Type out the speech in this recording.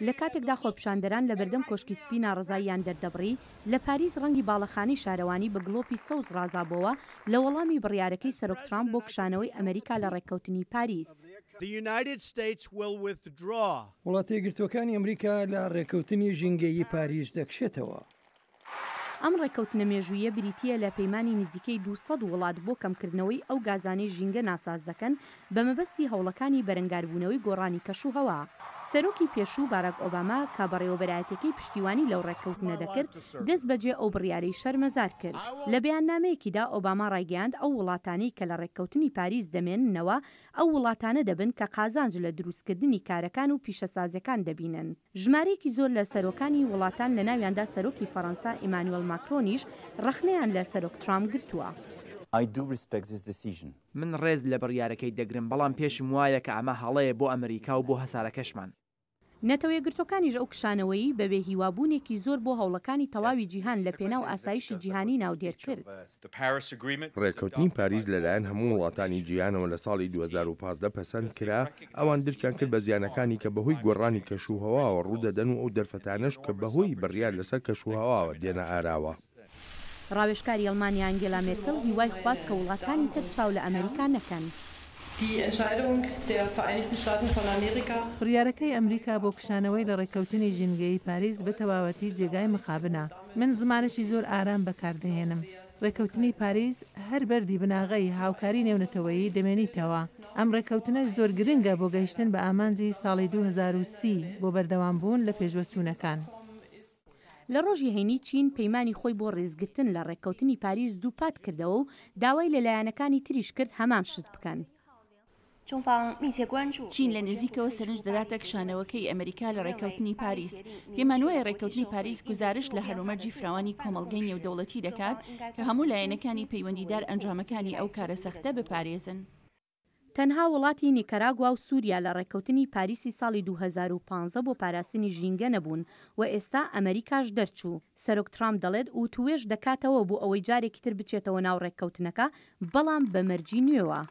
لە کاتێکدا خۆپیشاندەران لە بەردەم کۆشکی سپی ناڕەزاییان دەردەبڕی، لە پاریس ڕەنگی باڵەخانەی شارەوانی بە گڵۆپی سەوز ڕازابۆوە لە وەڵامی بڕیارەکەی سەرۆک ترامپ بۆ کشانەوەی ئەمریکا لە ڕێککەوتنی پاریس. وڵاتەیەکگرتووەکانی ئەمریکا لە ڕێککەوتنی ژینگەیی پاریس دەکشێتەوە. ئەم ڕێککەوتنە مێژووییە بریتییە لە پەیمانی نزیکەی 200 وڵات بۆ کەمکردنەوەی ئەو گازانەی ژینگە ناساز دەکەن بە مەبەستی هەوڵەکانی بەرەنگاربوونەوەی گۆڕانی کەشوهەوا. سەرۆکی پێشوو باراک ئۆباما کە بەڕێوەبەرایەتیەکەی پشتیوانی لەو ڕێککەوتنە دەکرد، دەستبەجێ ئەو بڕیارەی شەرمەزار کرد. لە بەیاننامەیەکیدا ئۆباما ڕایگەیاند ئەو وڵاتانەی کە لە ڕێککەوتنی پاریس دەمێننەوە ئەو وڵاتانە دەبن کە قازانج لە دروستکردنی کارەکان و پیشەسازیەکان دەبینن. ژمارەیەکی زۆر لە سەرۆکانی وڵاتان لەناویاندا سەرۆکی فەرەنسا ئیمانوێل ماکرۆنیش ڕەخنەیان لە سەرۆک ترامپ گرتووە. I do respect this decision. من ڕێز لە بڕیارەکەی دەگرم، بەڵام پێشم وایە کە ئەمە هەڵەیە بۆ ئەمریکا و بۆ هەسارەکەشمان. نەتەوەیەکگرتووەکانیش ئەو کشانەوەیی بە بێ هیوابوونێکی زۆر بۆ هەوڵەکانی تەواوی جیهان لە پێناو ئاسایشی جیهانی ناودێر کرد. ڕێککەوتنی پاریس لەلایەن هەموو وڵاتانی جیهانەوە لە ساڵی 2015 پەسەند کرا، ئەوان درکیان کرد بە زیانەکانی کە بەهۆی گۆڕانی کەشوهەواوە ڕوودەدەن و ئەو دەرفەتانەش کە بەهۆی بڕیار لەسەر کەشوهەواوە دێنە ئاراوە. ڕاوێژکاری ئەڵمانیا ئەنگێلا مێرکڵ هیوای خواست کە وڵاتانی تر چاو لە ئەمەریکا نەکەن. بڕیارەکەی ئەمریکا بۆ کشانەوەی لە ڕێککەوتنی ژینگەیی پاریس بە تەواوەتی جێگای مخابنە. من زمانێکی زۆر ئارام بەکاردەهێنم. ڕێککەوتنی پاریس هەر بەردی بناغەی هاوکاری نێونەتەوەیی دەمێنیتەوە. ئەم ڕێککەوتنەش زۆر گرنگە بۆ گەیشتن بە ئامانجی ساڵی 2030 بۆ بەردەوامبوون لە پێشوەچوونەکان. لە ڕۆژی هەینی چین پەیمانی خۆی بۆ ڕێزگرتن لە ڕێککەوتنی پاریس دووپات کردەوە و داوای لە لایەنەکانی تریش کرد هەمان شت بکەن. چین لە نزیکەوە سەرنج دەداتە کشانەوەکەی ئەمریکا لە ڕێککەوتنی پاریس. پێمانوایە ڕێککەوتنی پاریس گوزارشت لە هەلومەرجی فراوانی کۆمەڵگەی نێودەوڵەتی دەکات کە هەموو لایەنەکانی پەیوەندیدار ئەنجامەکانی ئەو کارە سەختە بپارێزن. تەنها وڵاتی نیکەراگوا و سوریا لە ڕێککەوتنی پاریسی ساڵی 2015 بۆ پاراستنی ژینگە نەبوون و ئێستا ئەمەریکاش دەرچوو. سەرۆک ترامپ دەڵێت وتووێژ دەکاتەوە بۆ ئەوەی جارێکی تر بچێتەوە ناو ڕێککەوتنەکە، بەڵام بە مەرجی نوێوە.